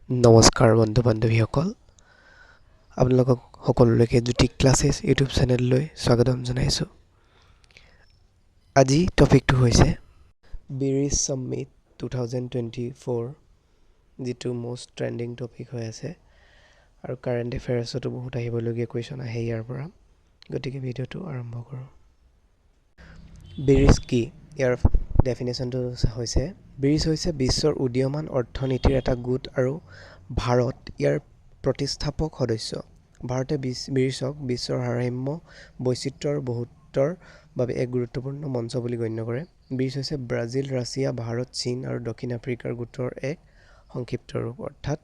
নমস্কাৰ বন্ধু বান্ধৱীসকল, আপোনালোকক সকলোলৈকে জ্যোতি ক্লাছেছ ইউটিউব চেনেললৈ স্বাগতম জনাইছোঁ। আজি টপিকটো হৈছে BRICS Summit 2024, যিটো মষ্ট ট্ৰেণ্ডিং টপিক হৈ আছে আৰু কাৰেণ্ট এফেয়াৰ্ছতো বহুত আহিবলগীয়া কুৱেশ্যন আহে ইয়াৰ পৰা। গতিকে ভিডিঅ'টো আৰম্ভ কৰোঁ। ব্ৰিক্স কি? ইয়াৰ ডেফিনেশ্যনটো হৈছে, ব্ৰিক্স হৈছে বিশ্বৰ উদীয়মান অৰ্থনীতিৰ এটা গোট আৰু ভাৰত ইয়াৰ প্ৰতিষ্ঠাপক সদস্য। ভাৰতে ব্ৰিক্সক বিশ্বৰ ভাৰসাম্য, বৈচিত্ৰ্য আৰু বহুত্বৰ বাবে এক গুৰুত্বপূৰ্ণ মঞ্চ বুলি গণ্য কৰে। ব্ৰিক্স হৈছে ব্ৰাজিল, ৰাছিয়া, ভাৰত, চীন আৰু দক্ষিণ আফ্ৰিকাৰ গোটৰ এক সংক্ষিপ্ত ৰূপ। অৰ্থাৎ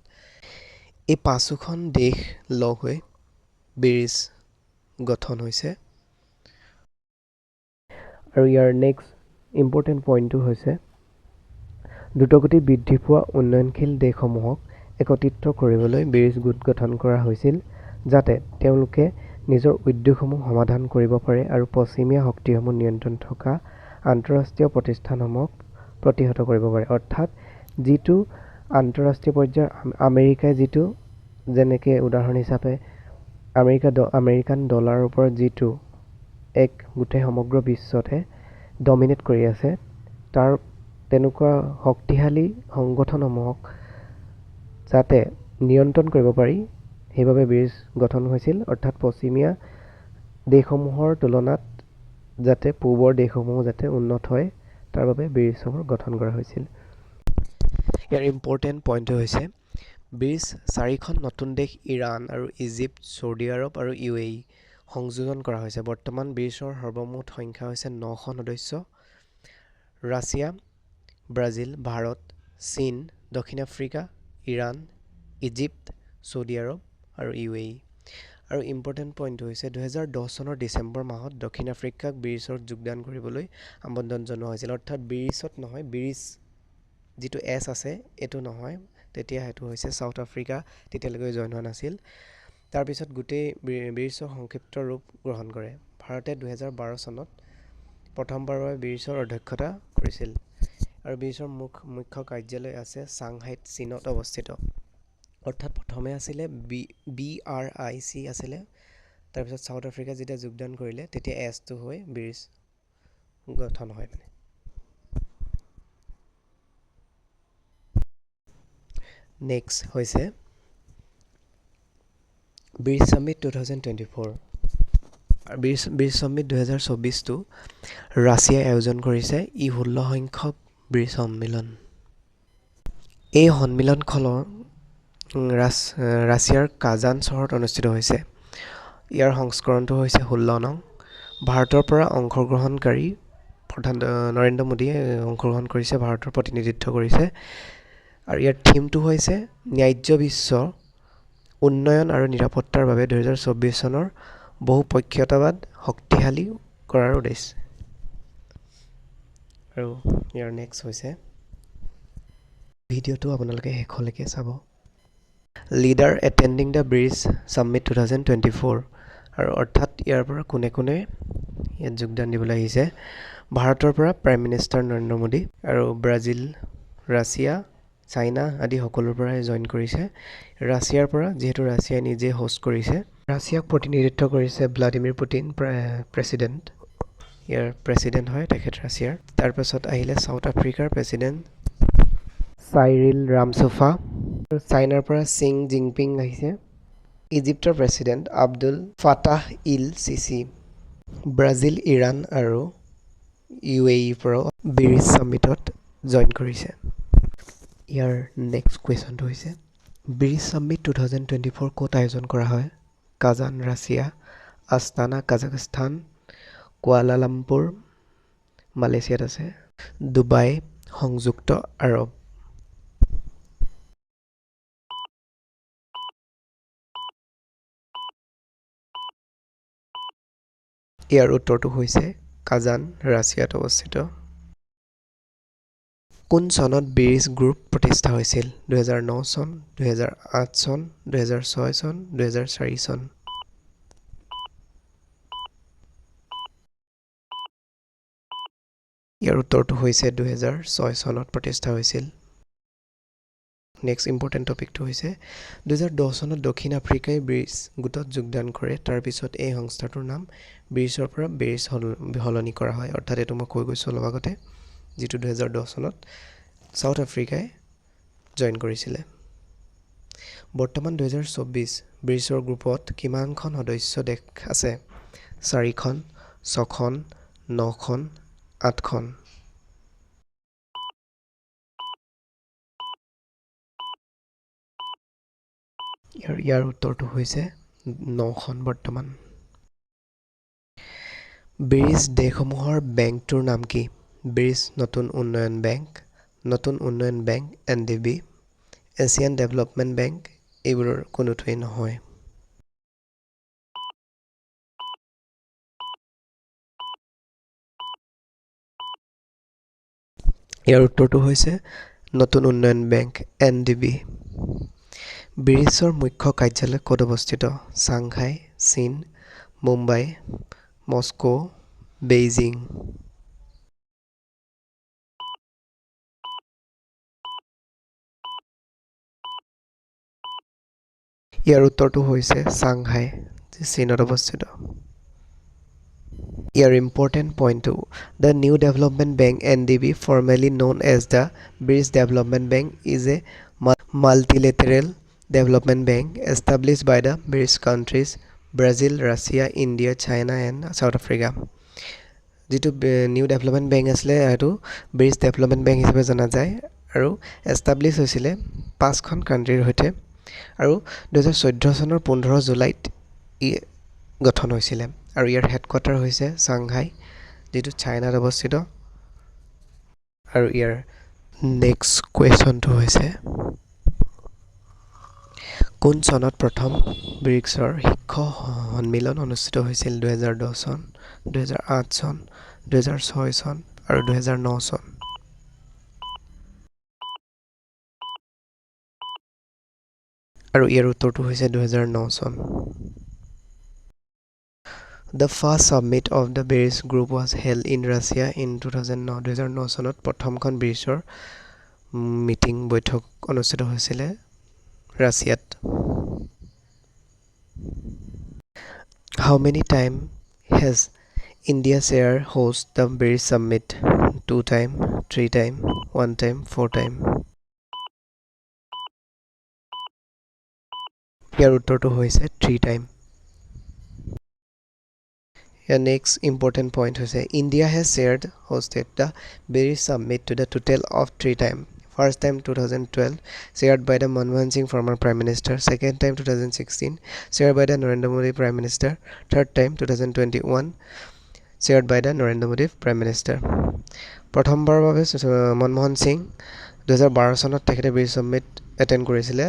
এই পাঁচোখন দেশ লগ হৈ ব্ৰিক্স গঠন হৈছে। আৰু ইয়াৰ নেক্সট ইম্পৰ্টেণ্ট পইণ্টটো হৈছে, দ্ৰুতগতিত বৃদ্ধি পোৱা উন্নয়নশীল দেশসমূহক একত্ৰিত কৰিবলৈ ব্ৰিক্স গোট গঠন কৰা হৈছিল, যাতে তেওঁলোকে নিজৰ উদ্যোগসমূহ সমাধান কৰিব পাৰে আৰু পশ্চিমীয়া শক্তিসমূহ নিয়ন্ত্ৰণ থকা আন্তঃৰাষ্ট্ৰীয় প্ৰতিষ্ঠানসমূহক প্ৰতিহত কৰিব পাৰে। অৰ্থাৎ যিটো আন্তঃৰাষ্ট্ৰীয় পৰ্যায়ৰ আমেৰিকাই যিটো, যেনেকৈ উদাহৰণ হিচাপে আমেৰিকান ডলাৰৰ ওপৰত যিটো এক গোটেই সমগ্ৰ বিশ্বতে ডমিনেট কৰি আছে, তাৰ তেনেকুৱা শক্তিশালী সংগঠনসমূহক যাতে নিয়ন্ত্ৰণ কৰিব পাৰি, সেইবাবে ব্ৰিক্স গঠন হৈছিল। অৰ্থাৎ পশ্চিমীয়া দেশসমূহৰ তুলনাত যাতে পূবৰ দেশসমূহ যাতে উন্নত হয়, তাৰ বাবে ব্ৰিক্সসমূহ গঠন কৰা হৈছিল। ইয়াৰ ইম্পৰ্টেণ্ট পইণ্টটো হৈছে, ব্ৰিক্স চাৰিখন নতুন দেশ ইৰাণ আৰু ইজিপ্ত, ছৌদি আৰৱ আৰু ইউ এ ই সংযোজন কৰা হৈছে। বৰ্তমান ব্ৰিক্সৰ সৰ্বমুঠ সংখ্যা হৈছে নখন সদস্য: ৰাছিয়া, ব্ৰাজিল, ভাৰত, চীন, দক্ষিণ আফ্ৰিকা, ইৰাণ, ইজিপ্ত, ছৌদি আৰৱ আৰু ইউ এ ই। আৰু ইম্পৰ্টেণ্ট পইণ্টটো হৈছে, 2010 চনৰ ডিচেম্বৰ মাহত দক্ষিণ আফ্ৰিকাক ব্ৰিক্সত যোগদান কৰিবলৈ আমন্ত্ৰণ জনোৱা হৈছিল। অৰ্থাৎ ব্ৰিক্সত নহয়, ব্ৰিক্স যিটো এছ আছে এইটো নহয়, তেতিয়া সেইটো হৈছে চাউথ আফ্ৰিকা তেতিয়ালৈকে জইন হোৱা নাছিল। তাৰপিছত গোটেই ব্ৰিক্সৰ সংক্ষিপ্ত ৰূপ গ্ৰহণ কৰে। ভাৰতে 2012 চনত প্ৰথমবাৰৰ বাবে ব্ৰিক্সৰ অধ্যক্ষতা কৰিছিল আৰু ব্ৰিক্সৰ মুখ্য কাৰ্যালয় আছে চাংহাইত, চীনত অৱস্থিত। অৰ্থাৎ প্ৰথমে আছিলে B B R I C আছিলে, তাৰপিছত চাউথ আফ্ৰিকা যেতিয়া যোগদান কৰিলে, তেতিয়া এছটো হৈ ব্ৰিক্স গঠন হয় মানে। নেক্সট হৈছে BRICS Summit 2024। BRICS Summit 2024টো ৰাছিয়াই আয়োজন কৰিছে। ই 16 সংখ্যক ব্ৰিক্স সন্মিলন। এই সন্মিলনখনৰ ৰাছিয়াৰ কাজান চহৰত অনুষ্ঠিত হৈছে। ইয়াৰ সংস্কৰণটো হৈছে 16 নং। ভাৰতৰ পৰা অংশগ্ৰহণকাৰী প্ৰধান নৰেন্দ্ৰ মোদীয়ে অংশগ্ৰহণ কৰিছে, ভাৰতৰ প্ৰতিনিধিত্ব কৰিছে। আৰু ইয়াৰ থিমটো হৈছে ন্যায্য বিশ্ব উন্নয়ন আৰু নিৰাপত্তাৰ বাবে 2024 চনৰ বহুপক্ষতাবাদ শক্তিশালী কৰাৰ উদ্দেশ্যে। আৰু ইয়াৰ নেক্সট হৈছে, ভিডিঅ'টো আপোনালোকে শেষলৈকে চাব, Leader attending the BRICS Summit 2024। আৰু অৰ্থাৎ ইয়াৰ পৰা কোনে কোনে ইয়াত যোগদান দিবলৈ আহিছে? ভাৰতৰ পৰা প্ৰাইম মিনিষ্টাৰ নৰেন্দ্ৰ মোদী আৰু ব্ৰাজিল, ৰাছিয়া, চাইনা আদি সকলোৰ পৰাই জইন কৰিছে। ৰাছিয়াৰ পৰা, যিহেতু ৰাছিয়াই নিজে হোষ্ট কৰিছে, ৰাছিয়াক প্ৰতিনিধিত্ব কৰিছে ভ্লাডিমিৰ পুটিন, প্ৰেচিডেণ্ট। ইয়াৰ প্ৰেচিডেণ্ট হয় তেখেত ৰাছিয়াৰ। তাৰপাছত আহিলে চাউথ আফ্ৰিকাৰ প্ৰেচিডেণ্ট চাইৰিল ৰামফোছা। চাইনাৰ পৰা ছি জিনপিং আহিছে। ইজিপ্তৰ প্ৰেচিডেণ্ট আব্দুল ফাতাহ ইল চিচি। ব্ৰাজিল, ইৰাণ আৰু ইউ এ ইৰ পৰাও ব্ৰিক্স ছামিটত জইন কৰিছে। ইয়াৰ নেক্সট কুৱেশ্যনটো হৈছে, BRICS Summit 2024 ক'ত আয়োজন কৰা হয়? কাজান, ৰাছিয়া; আস্তানা, কাজাখস্তান; কুৱালালামপুৰ, মালয়েছিয়াত আছে; ডুবাই, সংযুক্ত আৰৱ। ইয়াৰ উত্তৰটো হৈছে কাজান, ৰাছিয়াত অৱস্থিত। কোন চনত ব্ৰিক্স গ্ৰুপ প্ৰতিষ্ঠা হৈছিল? 2009 চন, 2008 চন, 2006 চন, 2004 চন। ইয়াৰ উত্তৰটো হৈছে 2006 চনত প্ৰতিষ্ঠা হৈছিল। নেক্সট ইম্পৰ্টেণ্ট টপিকটো হৈছে 2010 চনত দক্ষিণ আফ্ৰিকাই ব্ৰিক্স গোটত যোগদান কৰে। তাৰপিছত এই সংস্থাটোৰ নাম ব্ৰিক্সৰ পৰা বেৰিছ সলনি কৰা হয়। অৰ্থাৎ এইটো মই কৈ গৈছোঁ অলপ আগতে, যিটো 2010 চনত চাউথ আফ্ৰিকাই জইন কৰিছিলে। বৰ্তমান 2024 ব্ৰিক্সৰ গ্ৰুপত কিমানখন সদস্য দেশ আছে? চাৰিখন, ছখন, নখন, আঠখন। ইয়াৰ উত্তৰটো হৈছে নখন বৰ্তমান। ব্ৰিক্স দেশসমূহৰ বেংকটোৰ নাম কি? ব্ৰিক্স নতুন উন্নয়ন বেংক, নতুন উন্নয়ন bank NDB, Asian development bank, এইবোৰৰ কোনোটোৱেই নহয়। ইয়াৰ উত্তৰটো হৈছে নতুন উন্নয়ন বেংক NDB। ব্ৰিক্সৰ মুখ্য কাৰ্যালয় ক'ত অৱস্থিত? চাংহাই, চীন, মুম্বাই, মস্কো, বেইজিং। ইয়াৰ উত্তৰটো হৈছে চাংহাই, যি চীনত অৱস্থিত। ইয়াৰ ইম্পৰ্টেণ্ট পইণ্টটো, the New Development Bank NDB, formerly known as the BRICS Development Bank, is a multilateral development bank established by the BRICS countries Brazil, Russia, India, China and South Africa. যিটো new development bank আছিলে, সেইটো bricks development bank হিচাপে জনা যায় আৰু establish হৈছিলে পাঁচখন কাণ্ট্ৰিৰ সৈতে আৰু 2014 চনৰ 15 জুলাইত ই গঠন হৈছিলে আৰু ইয়াৰ হেডকোৱাৰ্টাৰ হৈছে চাংহাই, যিটো চাইনাত অৱস্থিত। আৰু ইয়াৰ নেক্সট কুৱেশ্যনটো হৈছে, কোন চনত প্ৰথম ব্ৰিক্সৰ শীৰ্ষ সন্মিলন অনুষ্ঠিত হৈছিল? 2010 চন, 2008 চন, 2006 চন আৰু 2009 চন। আৰু ইয়াৰ উত্তৰটো হৈছে 2009 চন। The first summit of the BRICS group was held in Russia in 2009। 2009 চনত প্ৰথমখন ব্ৰিক্সৰ মিটিং, বৈঠক অনুষ্ঠিত হৈছিলে ৰাছিয়াত। How many time has India chair host the BRICS summit? Two time, three time, one time, four time. ইয়াৰ উত্তৰটো হৈছে three time. ইয়াৰ next important point হৈছে, India has chaired hosted the BRICS summit to the total of three time. First time 2012, chaired by the Manmohan Singh, former Prime Minister. Second time 2016, chaired by the Narendra Modi, Prime Minister. Third time 2021, chaired by the Narendra Modi, Prime Minister. প্ৰথমবাৰৰ বাবে মনমোহন সিং 2012 চনত তেখেতে bricks summit attend কৰিছিলে,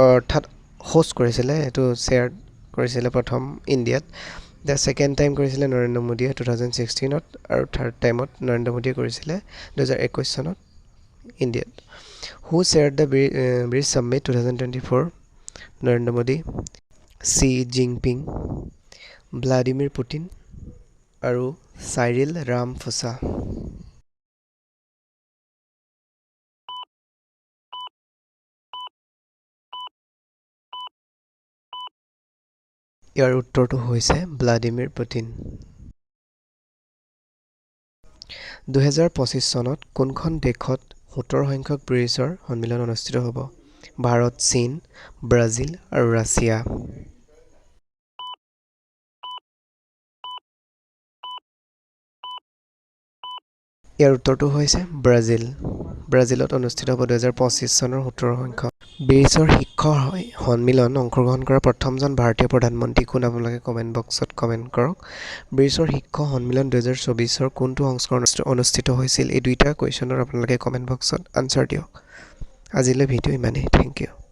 অৰ্থাৎ host কৰিছিলে, এইটো share কৰিছিলে প্ৰথম ইণ্ডিয়াত। The second time কৰিছিলে নৰেন্দ্ৰ মোদীয়ে 2016ত আৰু থাৰ্ড টাইমত নৰেন্দ্ৰ মোদীয়ে কৰিছিলে 2021 চনত ইণ্ডিয়াত। Who chair the BRICS summit 2024? Narendra Modi, Xi Jinping, Vladimir Putin আৰু চাইৰিল ৰামফোচা। ইয়াৰ উত্তৰটো হৈছে ভ্লাডিমিৰ পুটিন। 2025 চনত কোনখন দেশত 17 সংখ্যক ব্ৰিক্সৰ সন্মিলন অনুষ্ঠিত হ'ব? ভাৰত, চীন, ব্ৰাজিল আৰু ৰাছিয়া। ইয়াৰ উত্তৰটো হৈছে ব্ৰাজিল। ব্ৰাজিলত অনুষ্ঠিত হ'ব 2025 চনৰ 17 সংখ্যক ব্ৰিক্সৰ শীৰ্ষ সন্মিলন অংশগ্ৰহণ কৰা প্ৰথমজন ভাৰতীয় প্ৰধানমন্ত্ৰী কোন? আপোনালোকে কমেণ্ট বক্সত কমেণ্ট কৰক। ব্ৰিক্সৰ শীৰ্ষ সন্মিলন 2024ৰ কোনটো সংস্কৰণ অনুষ্ঠিত হৈছিল? এই দুইটা কুৱেশ্যনৰ আপোনালোকে কমেণ্ট বক্সত আনচাৰ দিয়ক। আজিলৈ ভিডিঅ' ইমানেই। Thank U.